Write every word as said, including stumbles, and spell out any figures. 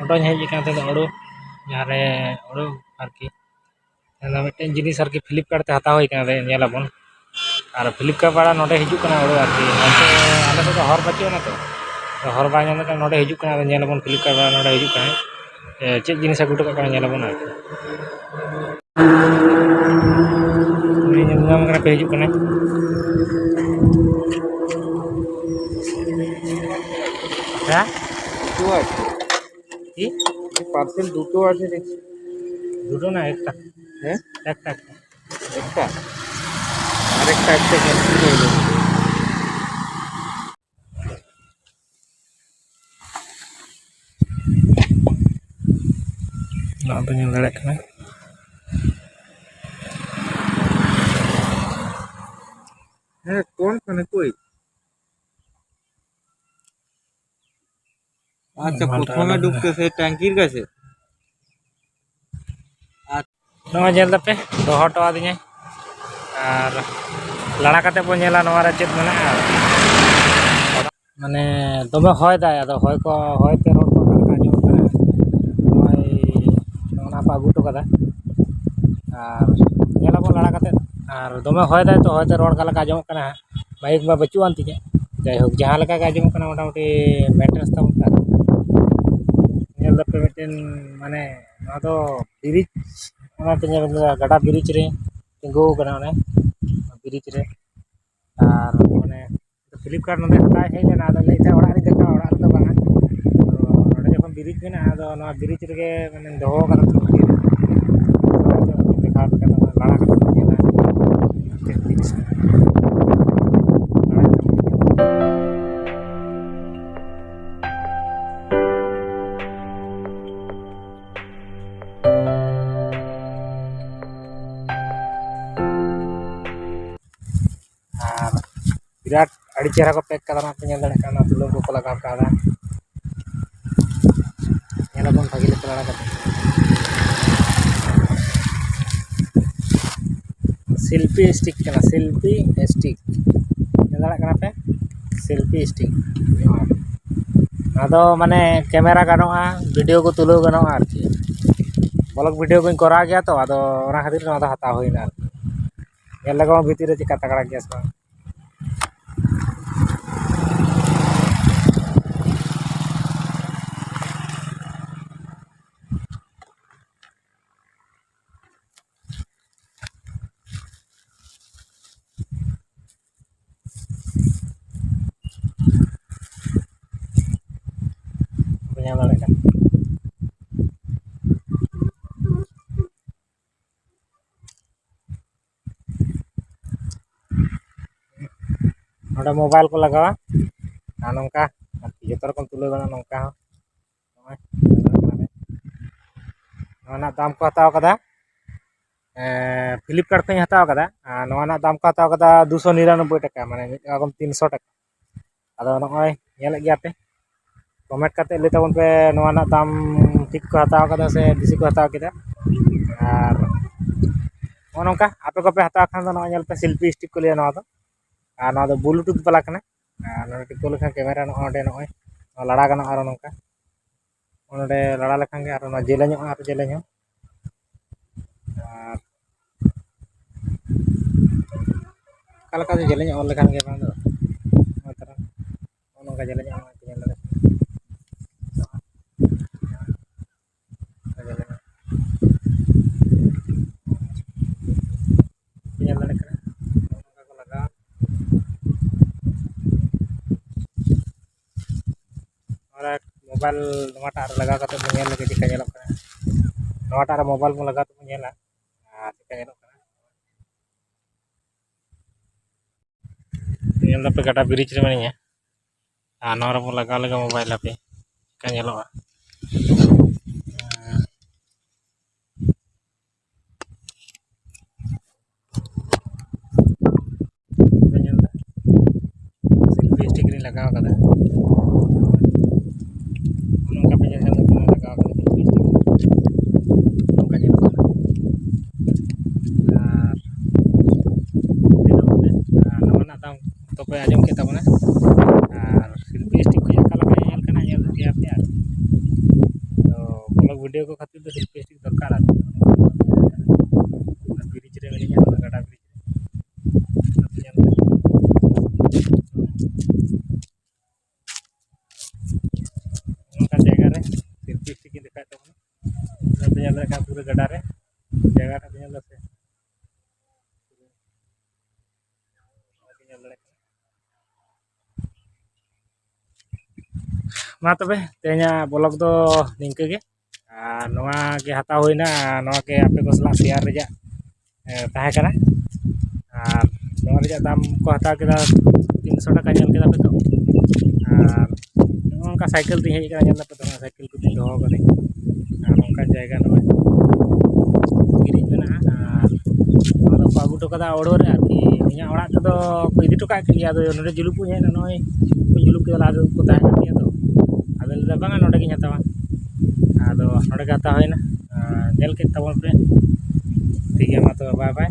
ᱚᱸᱰᱮᱧ ᱦᱮᱡ ᱟᱠᱟᱱ ᱛᱟᱦᱮᱸᱫ ᱦᱩᱲᱩ, ᱡᱟᱦᱟᱸ ᱨᱮ ᱦᱩᱲᱩ ᱟᱨᱠᱤ, ᱚᱱᱟ ᱢᱤᱫᱴᱮᱱ ᱡᱤᱱᱤᱥ ᱟᱨᱠᱤ Flipkart ᱛᱮ ᱦᱟᱛᱟᱣ ᱦᱩᱭ ᱠᱟᱱᱟ, ᱧᱮᱞᱟᱵᱚᱱ᱾ ᱟᱨ Flipkart ᱵᱟᱞᱟ ᱱᱚᱰᱮ ᱦᱤᱡᱩᱜ ᱠᱟᱱᱟ ᱦᱩᱲᱩ ᱟᱨᱠᱤ, ᱱᱚᱛᱮ ᱟᱞᱮ ᱥᱮᱫ ᱫᱚ ᱦᱚᱨ ᱵᱟᱹᱪᱩᱜ ᱟᱱᱟ ᱛᱚ, ᱦᱚᱨ ᱵᱟᱭ ᱧᱟᱢ ᱞᱮᱠᱷᱟᱱ ᱱᱚᱰᱮ ᱦᱤᱡᱩᱜ ᱠᱟᱱᱟ᱾ ᱟᱫᱚ ᱧᱮᱞᱟᱵᱚᱱ Flipkart ᱵᱟᱞᱟ ᱱᱚᱰᱮ ᱦᱤᱡᱩᱜ ᱠᱟᱱᱟᱭ, ᱮ, ᱪᱮᱫ ᱡᱤᱱᱤᱥ ᱟᱹᱜᱩ ᱦᱚᱴᱚ ᱠᱟᱜ ᱠᱟᱱᱟ ᱧᱮᱞᱟᱵᱚᱱ ᱟᱨᱠᱤ᱾ ᱩᱱᱤ ᱧᱮᱞ ᱧᱟᱢ ᱠᱟᱱᱟ ᱯᱮ, ᱦᱤᱡᱩᱜ ᱠᱟᱱᱟᱭ᱾ ᱦᱮᱸ? ᱫᱩᱴᱳ আছে। কি? পার্সেল দুটো আছে দেখছি। দুটো না, একটা। হ্যাঁ? একটা, একটা। একটা? আরেকটা একটা ক্যান্সেল করে দেবো। ᱱᱚᱣᱟ ᱯᱮ ᱧᱮᱞ ᱫᱟᱲᱮᱭᱟᱜ ᱠᱟᱱᱟ᱾ ᱦᱮᱸ, কোন খানে কই? আচ্ছা, প্রথমে ঢুকতেছে ট্যাঙ্কির কাছে। ᱱᱚᱣᱟ ᱧᱮᱞ ᱫᱟᱯᱮ, ᱫᱚᱦᱚ ᱦᱚᱴᱚ ᱟᱹᱫᱤᱧᱟᱭ᱾ ᱟᱨ ᱞᱟᱲᱟ ᱠᱟᱛᱮ ᱵᱚᱱ ᱧᱮᱞᱟ ᱱᱚᱣᱟ ᱨᱮ ᱪᱮᱫ ᱢᱮᱱᱟᱜᱼᱟ᱾ ᱢᱟᱱᱮ ᱫᱚᱢᱮ ᱦᱚᱭ ᱫᱟᱭ, ᱟᱫᱚ ᱦᱚᱭ ᱠᱚ, ᱦᱚᱭ ᱛᱮ ᱨᱚᱲ ᱠᱚ ᱚᱠᱟ ᱞᱮᱠᱟ ᱟᱸᱡᱚᱢᱚᱜ ᱠᱟᱱᱟ᱾ ᱱᱚᱜᱼᱚᱭ ᱱᱚᱜᱼᱚ ᱱᱟ ᱠᱚ ᱟᱹᱜᱩ ᱦᱚᱴᱚ ᱠᱟᱫᱟ᱾ ᱟᱨ ᱧᱮᱞᱟᱵᱚᱱ ᱞᱟᱲᱟ ᱠᱟᱛᱮ᱾ ᱟᱨ ᱫᱚᱢᱮ ᱦᱚᱭ ᱫᱟᱭ ᱛᱚ, ᱦᱚᱭ ᱛᱮ ᱨᱚᱲ ᱚᱠᱟ ᱞᱮᱠᱟ ᱟᱸᱡᱚᱢᱚᱜ ᱠᱟᱱᱟ ᱦᱟᱸᱜ᱾ ᱢᱟᱭᱤᱠ ᱢᱟ ᱵᱟᱹᱪᱩᱜ ᱟᱱ ᱛᱤᱧᱟᱹ᱾ ᱡᱟᱭᱦᱳᱠ, ᱡᱟᱦᱟᱸ ᱞᱮᱠᱟ ᱜᱮ ᱟᱸᱡᱚᱢᱚᱜ ᱠᱟᱱᱟ, ᱢᱚᱴᱟᱢᱩᱴᱤ ᱢᱮᱱᱴᱮᱱᱥ ᱛᱟᱵᱚᱱ ᱯᱮ᱾ ᱧᱮᱞ ᱫᱟᱯᱮ ᱢᱤᱫᱴᱮᱱ, ᱢᱟᱱᱮ, ᱱᱚᱣᱟ ᱫᱚ ᱵᱨᱤᱡᱽ, ᱚᱱᱟᱛᱮ ᱧᱮᱞ ᱢᱮ, ᱜᱟᱰᱟ ᱵᱨᱤᱡᱽ ᱨᱮ ᱛᱤᱸᱜᱩ ᱟᱠᱟᱱᱟ, ᱚᱱᱮ ᱵᱨᱤᱡᱽ ᱨᱮ᱾ ᱟᱨ ᱢᱟᱱᱮ Flipkart ᱱᱚᱸᱰᱮ ᱦᱟᱛᱟᱣ ᱦᱮᱡ ᱞᱮᱱᱟ, ᱟᱫᱚ ᱞᱟᱹᱭᱮᱫ ᱛᱟᱦᱮᱸᱫ ᱚᱲᱟᱜ ᱨᱤᱧ ᱫᱮᱠᱷᱟᱣᱟ, ᱚᱲᱟᱜ ᱨᱮᱫᱚ ᱵᱟᱝᱟ᱾ ᱛᱚ ᱱᱚᱸᱰᱮ ᱡᱚᱠᱷᱚᱱ ᱵᱨᱤᱡᱽ ᱢᱮᱱᱟᱜᱼᱟ, ᱟᱫᱚ ᱱᱚᱣᱟ ᱵᱨᱤᱡᱽ ᱨᱮᱜᱮ ᱢᱟᱱᱮ ᱫᱚᱦᱚ ᱠᱟᱫᱟ ᱛᱚ, ᱵᱨᱤᱡᱽ ᱨᱮ᱾ ᱫᱮᱠᱷᱟᱣ ᱟᱯᱮ ᱠᱟᱱᱟ, ᱞᱟᱲᱟ ᱠᱟᱛᱮ ᱯᱮ ᱧᱮᱞᱟ ᱪᱮᱫ ᱵᱨᱤᱡᱽ ᱠᱟᱱᱟ᱾ ᱞᱟᱲᱟ ᱠᱟᱛᱮ ᱯᱮ ᱧᱮᱞᱟ᱾ ᱟᱨ ᱵᱤᱨᱟᱴ ᱟᱹᱰᱤ ᱪᱮᱦᱨᱟ ᱠᱚ ᱯᱮᱠ ᱠᱟᱫᱟ, ᱚᱱᱟ ᱯᱮ ᱧᱮᱞ ᱫᱟᱲᱮᱭᱟᱜ ᱠᱟᱱᱟ, ᱚᱱᱟ ᱛᱩᱞᱟᱹᱢ ᱠᱚᱠᱚ ᱞᱟᱜᱟᱣ ᱠᱟᱫᱟ᱾ ᱧᱮᱞ ᱟᱵᱚᱱ ᱵᱷᱟᱜᱮ ᱞᱮᱠᱟ ᱞᱟᱲᱟ ᱠᱟᱛᱮ᱾ ᱥᱮᱞᱯᱷᱤ ᱥᱴᱤᱠ ᱠᱟᱱᱟ, ᱥᱮᱞᱯᱷᱤ ᱥᱴᱤᱠ᱾ ᱧᱮᱞ ᱫᱟᱲᱮᱭᱟᱜ ᱠᱟᱱᱟ ᱯᱮ, ᱥᱮᱞᱯᱷᱤ ᱥᱴᱤᱠ᱾ ᱟᱫᱚ ᱢᱟᱱᱮ ᱠᱮᱢᱮᱨᱟ ᱜᱟᱱᱚᱜᱼᱟ, ᱵᱷᱤᱰᱤᱭᱳ ᱠᱚ ᱛᱩᱞᱟᱹᱣ ᱜᱟᱱᱚᱜᱼᱟ ᱟᱨᱠᱤ᱾ ᱵᱞᱚᱜ ᱵᱷᱤᱰᱤᱭᱳ ᱠᱚᱧ ᱠᱚᱨᱟᱣ ᱜᱮᱭᱟ ᱛᱚ, ᱟᱫᱚ ᱚᱱᱟ ᱠᱷᱟᱹᱛᱤᱨ ᱱᱚᱣᱟ ᱫᱚ ᱦᱟᱛᱟᱣ ᱦᱩᱭᱱᱟ ᱟᱨᱠᱤ᱾ ᱧᱮᱞ ᱞᱮᱜᱮ ᱵᱚᱱ ᱵᱷᱤᱛᱤᱨ ᱨᱮ ᱪᱮᱫᱠᱟ ᱛᱟᱜᱲᱟ ᱜᱮᱭᱟ ᱥᱮ ᱵᱟᱝ᱾ ᱵᱟᱯᱮ ᱧᱮᱞ ᱫᱟᱲᱮᱭᱟᱜ ᱠᱟᱱᱟ᱾ ᱱᱚᱰᱮ ᱢᱳᱵᱟᱭᱤᱞ ᱠᱚ ᱞᱟᱜᱟᱣᱟ, ᱟᱨ ᱱᱚᱝᱠᱟ ᱡᱚᱛᱚ ᱨᱚᱠᱚᱢ ᱛᱩᱞᱟᱹᱣ ᱜᱟᱱᱚᱜᱼᱟ ᱱᱚᱝᱠᱟ ᱦᱚᱸ᱾ ᱱᱚᱜᱼᱚᱭ, ᱱᱚᱣᱟ ᱨᱮᱱᱟᱜ ᱫᱟᱢ ᱠᱚ ᱦᱟᱛᱟᱣ ᱠᱟᱫᱟ, ᱮᱸ, ᱯᱷᱤᱞᱤᱯᱠᱟᱨᱴ ᱠᱷᱚᱱᱤᱧ ᱦᱟᱛᱟᱣ ᱠᱟᱫᱟ, ᱟᱨ ᱱᱚᱣᱟ ᱨᱮᱱᱟᱜ ᱫᱟᱢ ᱠᱚ ᱦᱟᱛᱟᱣ ᱠᱟᱫᱟ ᱫᱩᱥᱚ ᱱᱤᱨᱟᱱᱚᱵᱵᱳᱭ ᱴᱟᱠᱟ, ᱢᱟᱱᱮ ᱢᱤᱫ ᱨᱚᱠᱚᱢ ᱛᱤᱱᱥᱚ ᱴᱟᱠᱟ᱾ ᱟᱫᱚ ᱱᱚᱜᱼᱚᱭ ᱧᱮᱞᱮᱫ ᱜᱮᱭᱟ ᱯᱮ, ᱠᱚᱢᱮᱱᱴ ᱠᱟᱛᱮ ᱞᱟᱹᱭ ᱛᱟᱵᱚᱱ ᱯᱮ ᱱᱚᱣᱟ ᱨᱮᱱᱟᱜ ᱫᱟᱢ ᱴᱷᱤᱠ ᱠᱚ ᱦᱟᱛᱟᱣ ᱠᱟᱫᱟ ᱥᱮ ᱵᱮᱥᱤ ᱠᱚ ᱦᱟᱛᱟᱣ ᱠᱮᱫᱟ᱾ ᱟᱨ ᱱᱚᱜᱼᱚ ᱱᱚᱝᱠᱟ ᱟᱯᱮ ᱠᱚᱯᱮ ᱦᱟᱛᱟᱣ ᱠᱷᱟᱱ ᱫᱚ ᱱᱚᱜᱼᱚᱭ ᱧᱮᱞ ᱯᱮ, ᱥᱮᱞᱯᱷᱤ ᱥᱴᱤᱠ ᱠᱚ ᱞᱟᱹᱭᱟ ᱱᱚᱣᱟ ᱫᱚ᱾ ᱟᱨ ᱱᱚᱣᱟ ᱫᱚ ᱵᱞᱩᱴᱩᱛᱷ ᱵᱟᱞᱟ ᱠᱟᱱᱟ᱾ ᱟᱨ ᱱᱚᱰᱮ ᱴᱤᱯᱟᱹᱣ ᱞᱮᱠᱷᱟᱱ ᱠᱮᱢᱮᱨᱟ ᱱᱚᱜᱼᱚᱭ ᱱᱚᱸᱰᱮ ᱱᱚᱜᱼᱚᱭ ᱱᱚᱣᱟ ᱞᱟᱲᱟ ᱜᱟᱱᱚᱜᱼᱟ ᱟᱨᱚ ᱱᱚᱝᱠᱟ᱾ ᱱᱚᱰᱮ ᱞᱟᱲᱟ ᱞᱮᱠᱷᱟᱱ ᱜᱮ ᱟᱨᱚ ᱱᱚᱣᱟ ᱡᱮᱞᱮᱧᱚᱜᱼᱟ, ᱟᱨᱚ ᱡᱮᱞᱮᱧᱚᱜᱼᱟ᱾ ᱟᱨ ᱚᱠᱟ ᱞᱮᱠᱟ ᱡᱮᱞᱮᱧᱚᱜ ᱚᱞ ᱞᱮᱠᱷᱟᱱ ᱜᱮ ᱵᱟᱝ ᱫᱚ᱾ ᱱᱚᱜᱼᱚ ᱱᱚᱝᱠᱟ ᱡᱮᱞᱮᱧᱚᱜᱼᱟ, ᱱᱚᱜᱼᱚᱭ ᱯᱮ ᱧᱮᱞ ᱫᱟᱲᱮᱭᱟᱜ ᱠᱟᱱᱟ᱾ ᱱᱚᱝᱠᱟ ᱡᱮᱞᱮᱧᱚᱜᱼᱟ᱾ ᱯᱮ ᱧᱮᱞ ᱫᱟᱲᱮᱭᱟᱜ ᱠᱟᱱᱟ, ᱱᱚᱜᱼᱚ ᱱᱚᱝᱠᱟ ᱠᱚ ᱞᱟᱜᱟᱣᱟ᱾ ᱱᱚᱣᱟ ᱢᱳᱵᱟᱭᱤᱞ ᱱᱚᱣᱟᱴᱟᱜ ᱨᱮ ᱞᱟᱜᱟᱣ ᱠᱟᱛᱮ ᱵᱚᱱ ᱧᱮᱞ ᱞᱮᱜᱮ ᱪᱮᱫᱠᱟ ᱧᱮᱞᱚᱜ ᱠᱟᱱᱟ᱾ ᱱᱚᱣᱟᱴᱟᱜ ᱨᱮ ᱢᱳᱵᱟᱭᱤᱞ ᱵᱚᱱ ᱞᱟᱜᱟᱣ ᱛᱮᱵᱚᱱ ᱧᱮᱞᱟ ᱟᱨ ᱪᱮᱫᱠᱟ ᱧᱮᱞᱚᱜ ᱠᱟᱱᱟ᱾ ᱧᱮᱞ ᱫᱟᱯᱮ ᱜᱟᱰᱟ ᱵᱨᱤᱡᱽ ᱨᱮ ᱢᱤᱱᱟᱹᱧᱟ, ᱟᱨ ᱱᱚᱣᱟ ᱨᱮᱵᱚᱱ ᱞᱟᱜᱟᱣ ᱞᱮᱜᱮ ᱢᱳᱵᱟᱭᱤᱞ, ᱦᱟᱯᱮ ᱪᱮᱫᱠᱟ ᱧᱮᱞᱚᱜᱼᱟ᱾ ᱯᱮ ᱧᱮᱞ ᱮᱫᱟ, ᱥᱮᱞᱯᱷᱤ ᱥᱴᱤᱠ ᱨᱤᱧ ᱞᱟᱜᱟᱣ ᱠᱟᱫᱟ᱾ ᱱᱚᱝᱠᱟ ᱯᱮ ᱧᱮᱞ ᱧᱟᱢ ᱫᱟᱲᱮᱭᱟᱜ ᱠᱟᱱᱟ, ᱞᱟᱜᱟᱣ ᱠᱟᱫᱟ ᱥᱮᱞᱯᱷᱤ ᱥᱴᱤᱠ᱾ ᱱᱚᱝᱠᱟ ᱧᱮᱞᱚᱜ ᱠᱟᱱᱟ᱾ ᱟᱨ ᱱᱚᱣᱟ ᱨᱮᱱᱟᱜ ᱫᱟᱢ ᱛᱚᱯᱮ ᱟᱸᱡᱚᱢ ᱠᱮᱫ ᱛᱟᱵᱚᱱᱟ᱾ ᱟᱨ ᱥᱮᱞᱯᱷᱤ ᱥᱴᱤᱠ ᱠᱷᱚᱱ ᱚᱠᱟ ᱞᱮᱠᱟ ᱧᱮᱞ ᱠᱟᱱᱟ, ᱧᱮᱞ ᱠᱚ ᱠᱷᱟᱹᱛᱤᱨ ᱫᱚ selfie stick ᱫᱚᱨᱠᱟᱨ ᱟᱨᱠᱤ᱾ ᱚᱱᱟ bridge ᱨᱮ ᱢᱤᱱᱟᱹᱧᱟ, ᱚᱱᱟ ᱜᱟᱰᱟ bridge ᱨᱮ᱾ ᱧᱮᱞ ᱯᱮ᱾ ᱱᱚᱝᱠᱟᱱ ᱡᱟᱭᱜᱟ ᱨᱮ selfie stick ᱤᱧ ᱫᱮᱠᱷᱟᱣᱮᱫ ᱛᱟᱵᱚᱱᱟ᱾ ᱧᱮᱞ ᱯᱮ, ᱧᱮᱞ ᱫᱟᱲᱮᱭᱟᱜ ᱠᱟᱱᱟ ᱯᱩᱨᱟᱹ ᱜᱟᱰᱟ ᱨᱮ ᱡᱟᱭᱜᱟ ᱴᱟᱜ ᱯᱮ ᱧᱮᱞ ᱫᱟ ᱥᱮ? ᱧᱮᱞ ᱫᱟᱲᱮᱭᱟᱜ ᱠᱟᱱᱟ᱾ ᱢᱟ ᱛᱚᱵᱮ, ᱛᱮᱦᱮᱧᱟᱜ vlog ᱫᱚ ᱱᱤᱝᱠᱟᱹ ᱜᱮ᱾ ᱟᱨ ᱱᱚᱣᱟ ᱜᱮ ᱦᱟᱛᱟᱣ ᱦᱩᱭᱱᱟ, ᱟᱨ ᱱᱚᱣᱟ ᱜᱮ ᱟᱯᱮ ᱠᱚ ᱥᱟᱞᱟᱜ share ᱨᱮᱭᱟᱜ, ᱮ, ᱛᱟᱦᱮᱸ ᱠᱟᱱᱟ᱾ ᱟᱨ ᱱᱚᱣᱟ ᱨᱮᱭᱟᱜ ᱫᱟᱢ ᱠᱚ ᱦᱟᱛᱟᱣ ᱠᱮᱫᱟ ᱛᱤᱱᱥᱚ ᱴᱟᱠᱟ, ᱧᱮᱞ ᱠᱮᱫᱟ ᱯᱮ ᱛᱚ᱾ ᱟᱨ ᱱᱚᱜᱼᱚ ᱱᱚᱝᱠᱟ ᱥᱟᱭᱠᱮᱞ ᱛᱤᱧ ᱦᱮᱡ ᱟᱠᱟᱱᱟ, ᱧᱮᱞ ᱫᱟᱯᱮ ᱛᱚ, ᱱᱚᱣᱟ ᱥᱟᱭᱠᱮᱞ ᱠᱚ ᱛᱤᱧ ᱫᱚᱦᱚ ᱠᱟᱹᱫᱟᱹᱧ᱾ ᱟᱨ ᱱᱚᱝᱠᱟᱱ ᱡᱟᱭᱜᱟ ᱱᱚᱜᱼᱚᱭ ᱵᱤᱨᱤᱡ ᱢᱮᱱᱟᱜᱼᱟ᱾ ᱟᱨ ᱱᱚᱣᱟ ᱫᱚᱠᱚ ᱟᱹᱜᱩ ᱦᱚᱴᱚ ᱠᱟᱫᱟ ᱚᱲᱟᱜ ᱨᱮ ᱟᱨᱠᱤ᱾ ᱤᱧᱟᱹᱜ ᱚᱲᱟᱜ ᱛᱮᱫᱚ ᱠᱚ ᱤᱫᱤ ᱦᱚᱴᱚ ᱠᱟᱜ ᱠᱤᱱ ᱜᱮᱭᱟ, ᱟᱫᱚ ᱱᱚᱰᱮ ᱡᱩᱞᱩᱯ ᱤᱧ ᱦᱮᱡ ᱮᱱᱟ, ᱱᱚᱜᱼᱚᱭ ᱠᱚ ᱡᱩᱞᱩᱯ ᱠᱮᱫᱟ, ᱞᱟᱦᱟ ᱛᱮᱫᱚ ᱠᱚ ᱛᱟᱦᱮᱸ ᱠᱟᱱ ᱜᱮᱭᱟ ᱛᱚ᱾ ᱟᱫᱚᱧ ᱞᱟᱹᱭᱫᱟ, "ᱵᱟᱝᱟ, ᱱᱚᱰᱮ ᱜᱤᱧ ᱦᱟᱛᱟᱣᱟ᱾" ᱟᱫᱚ ᱱᱚᱰᱮ ᱜᱮ ᱦᱟᱛᱟᱣ ᱦᱩᱭᱱᱟ᱾ ᱟᱨ ᱧᱮᱞ ᱠᱮᱫ ᱛᱟᱵᱚᱱ ᱯᱮ᱾ ᱴᱷᱤᱠ ᱜᱮᱭᱟ, ᱢᱟ ᱛᱚᱵᱮ, bye bye᱾